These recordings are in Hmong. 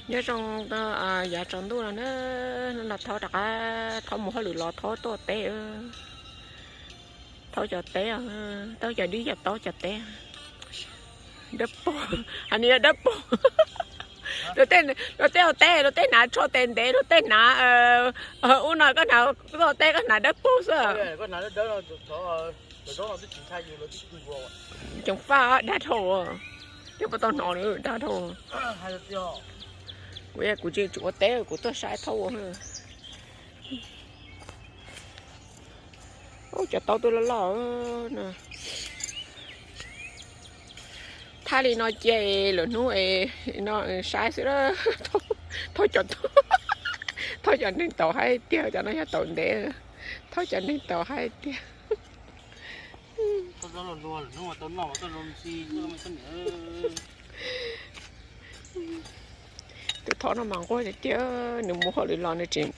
Nyob zoo yav tsaus ntuj no na, no Thaub rov qab, Thaub mus hauj lwm los Thaub tuaj teb, Thaub cov teb, Thaub cov dib cov taub cov teb. Dawb paug, hais nws yog dawb paug. Luag tej ua teb, luag tej hnav tsho tes ntev, luag tej hnav ub no, koj hnav tuaj teb koj hnav dawb paug xwb. Ceev faj dag dhau, yog puas tau hnov dag dhau. Kuv, kuv tsis ua teb, kuv tuaj saib Thaub ua. Ub, cov taub twb loj loj na. Thaj li no cia lwm hnub no saib xwb. Thaub cov, Thaub cov neeg taus haib tiag, cov no yog taus ntev. Thaub cov neeg taus haib tiag. Tus Thaub no mas nquag tiag tiag, nws mus hauj lwm los nws tseem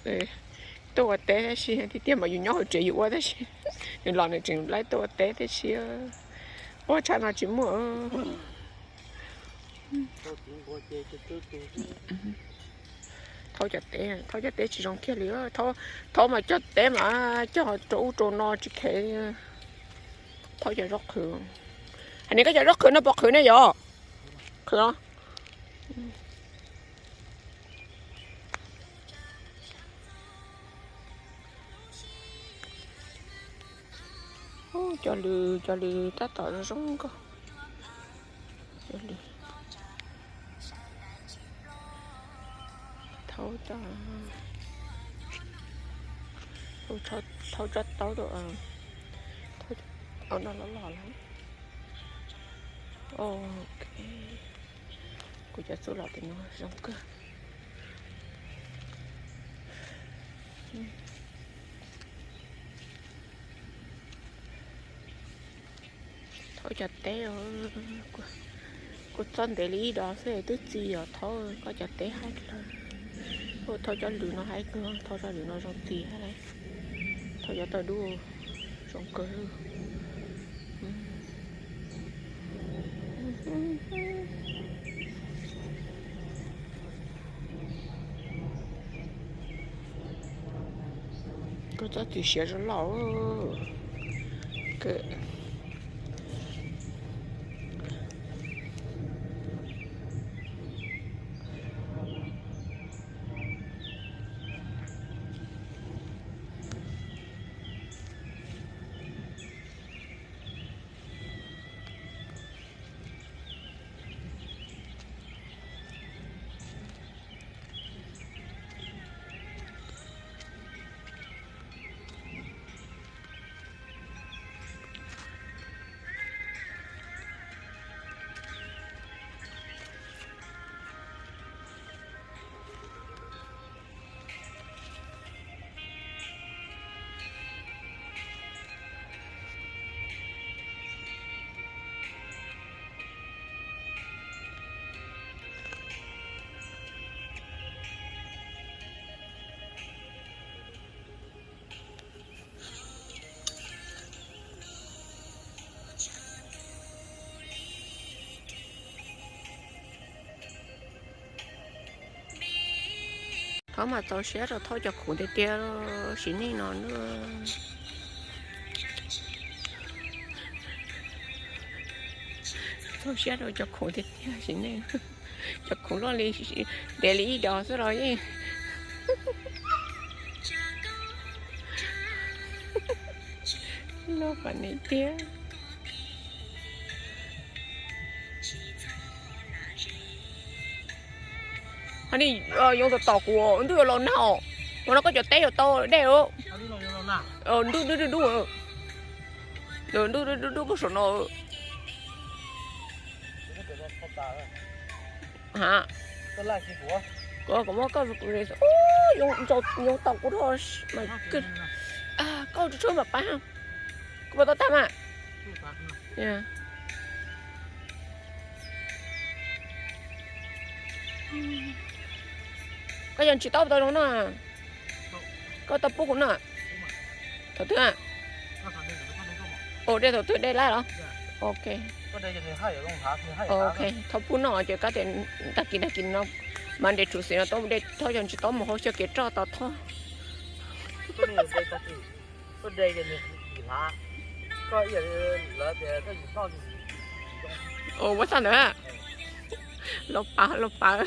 tuaj ua teb tab sis, tiag tiag mas yus nyob hauv tsev yus ua tab sis, nws los nws tseem laib tuaj ua teb tab sis. Nquag tshaj no tsis muaj. Thaub cov teb, Thaub cov teb tsis zoo kiag li. Thaub mas cog teb mas cog rau ub rau no tsis khev. Thaub cov zaub qhwv, hais nws koj cov zaub qhwv no puas qhwv ne yom? Qhwv los. Cov lws, cov lws tab tom zoo zoo nkauj. Cov lws. Thaub, Thaub tsob taub, Thaub no los los lawm. Ok, kuv cov txuj lom tim no zoo kawg. Thaub cov teb, kuv txob ntev li ib dos xwb twb txi os. Thaub koj cov teb haib lawm. Thaub cov lws no haib kawg, Thaub cov lws no zoo txi thiab lauj. Thaub cov tauj dub zoo kawg. Koj txob txiv siav zoo loj. Thaub mas txaus siab rau Thaub cov khuv tiag tiag, sim neej no na. Txaus siab rau cov khuv tiag tiag sim neej. Cov khuv loj li, ntev li ib dos xwb los yeej loj pam ne tiag. Hos nej yoov tom tom kuv, ntuj yuav los nag os. Ua no koj cov teb yuav tau dej os. Ntuj dub dub dub, ntuj dub dub dub koj saum no. Ha, koj muab koj, yoov tom kuv, koj tsuag mas pab, kuv puas tau tag mas. Koj yog tsis tau tau zoo no, koj tau pub kuv no. Thaum twg? Ua dej thaum twg, dej lab los? Ok. Ok, thaum pub no ces kab tias tag kis tag kis no Mas nres rhuv xim no tau de thoj yog tsis tau mus hauv xyov kev roj tau thoj. Ua txaj ntawd, los pav los pav.